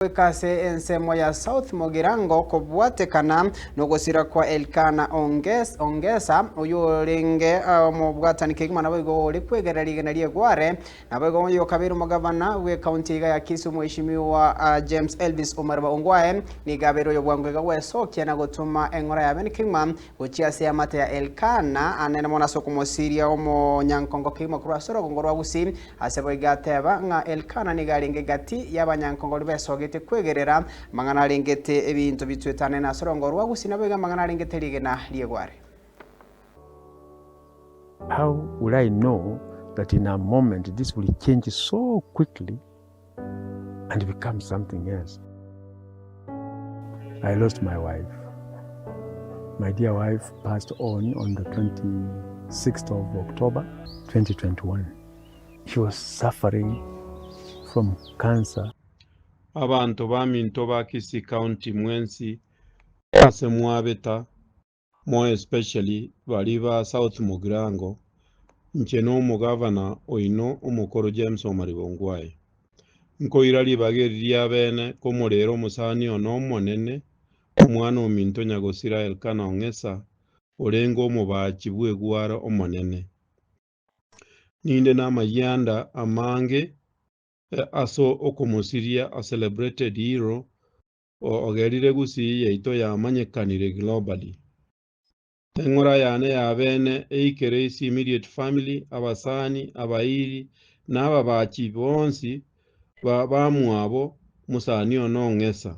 Goika ase ensemo ya South Mugirango kobwatekana nogosira kwa Elkana Ongesa, oyio orenge omobwatani kegima naboigo ore kwegerera rigena ri'egware, naboigo oyo okabeire omogavana bw'ekaunti iga ya Kisumu Mweshimiwa James Elvis Omariba Ongwae nigo abeire oyo bwango iga gwesokia na gotoma eng'ora ya bene kegima gochia ase eamate ya Elkana anene mono ase okomosiria omonyankongo kegima korwa ase orogongo rwa Gusii. Ase boigo ateba ng'a Elkana nigo arenge gati y'abanyankongori besogetie kwegerera amang'ana arengete ebinto bitwetanene ase orongo rwa Gusii naboigo amang'ana arengete rigena ri'egware. How will I know that in a moment this will change so quickly and become something else? I lost my wife. My dear wife passed on on the 26th of October 2021. She was suffering from cancer. Abanto baminto ba Kisii County mwensi ase mwabeta, more especially baria ba South Mugirango, inche nomogavana oino omokoro James Omariba Ongwae. Nkoira ribaga eri ria bene komorera omosani one omonene, omwana ominto nyagosira Elkana Ong'esa, orenge omobaachi bw'egware omonene. Ninde namayianda amange ase okomosiria a celebrated hero ogerire Gusii yaito yamanyekanire globally. Eng'ora yane ya bene eikere ase immediate family, abasani, abairi, na ababachi bonsi bamwabo mosani one Ong'esa.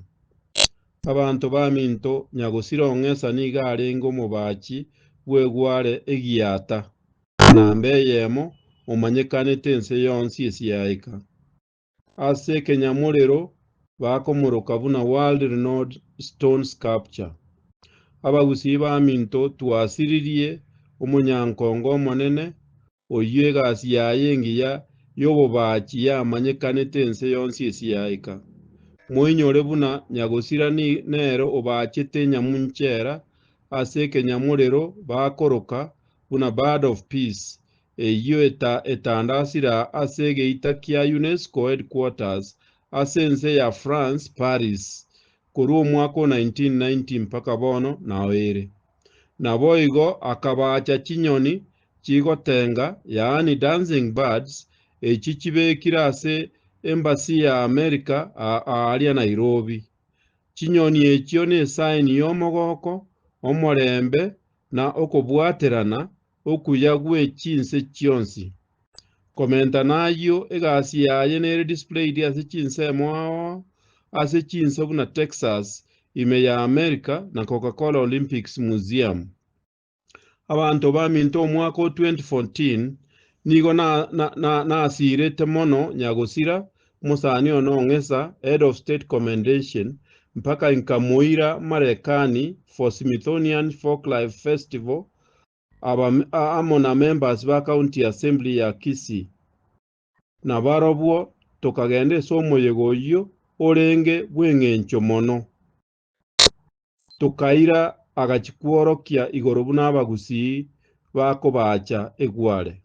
Abanto baminto nyagosira Ong'esa nigo arenge omobachi bw'egware egiata, namba eyemo omanyekanete ense yonsi esiaika. Ase ekenyamorero bakomoroka buna World Renowned Stone Sculpture. Abagusii baminto twasiririe omonyankongo omonene oyio egasi yaye engiya y'obobachi yamanyekanete ense yonsi esiaika. Moinyore buna nyagosira nere obachete enyamunchera ase ekenyamorero bakoroka buna Bird of Peace eyio etandasire ase egeita kia UNESCO Headquarters ase ense ya France, Paris, korwa omwaka o 1990 mpaka bono nao ere. Naboigo akabaacha chinyoni chigotenga, yaani dancing birds, echi chibekire ase Embassy ya America aaria Nairobi. Chinyoni echio nesign y'omogoko, omorembe na okobwaterana okuya gwe chinse chionsi. Komenta nayio, egasi yaye nere displayed ase chinsemo ao ao ase chinse buna Texas, ime ya America na Coca-Cola Olympics Museum. Abanto baminto omwaka o 2014 nigo nasirete mono nyagosira omosani one Ong'esa, Head of State Commendation, mpaka inkamoira Marekani for Smithsonian Folklife Festival aba amo na members ba County Assembly ya Kisii. Na barobwo tokagenda ase omoyega oyio orenge bw'eng'encho mono. Tokaira agachia kworokia igoro buna Abagusii bakobaacha egware.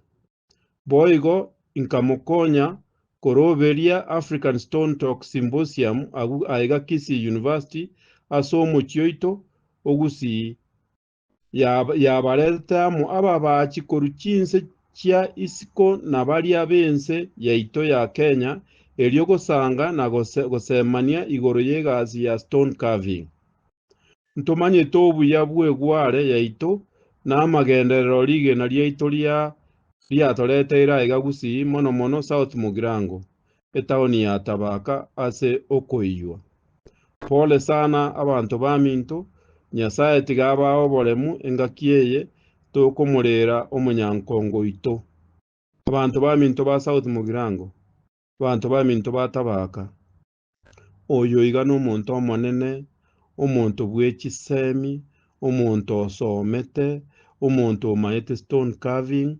Boigo inkamokonya koroberia African Stone Talk Symposium aiga Kisii University ase omochie oito o Gusii yabaretete amo ababachi korwa chinse chia isiko na baria b'ense yaito ya Kenya erio gosanga na gosemania igoro y'egasi ya stone carving. Ntomanyete obuya bw'egware yaito na amagenderero rigena riaito riatoreteire aiga Gusii mono mono South Mugirango, etaoni ya Tabaka ase okoiywa. Pole sana abanto baminto, Nyasae tiga abae oboremu engaki eye tokomorera omonyankongo oito. Abanto baminto ba South Mugirango, abanto baminto ba Tabaka, oyo iga nomonto omonene, omonto bwe chisemi, omonto osomete, omonto omanyete stone carving,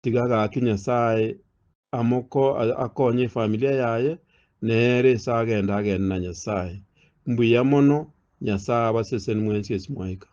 Tiga gaki Nyasae amoko akonye efamilia yaye nere ase agende agende na Nyasae. Mbuya mono Nyasae abaseseni mwensi ase mwaika.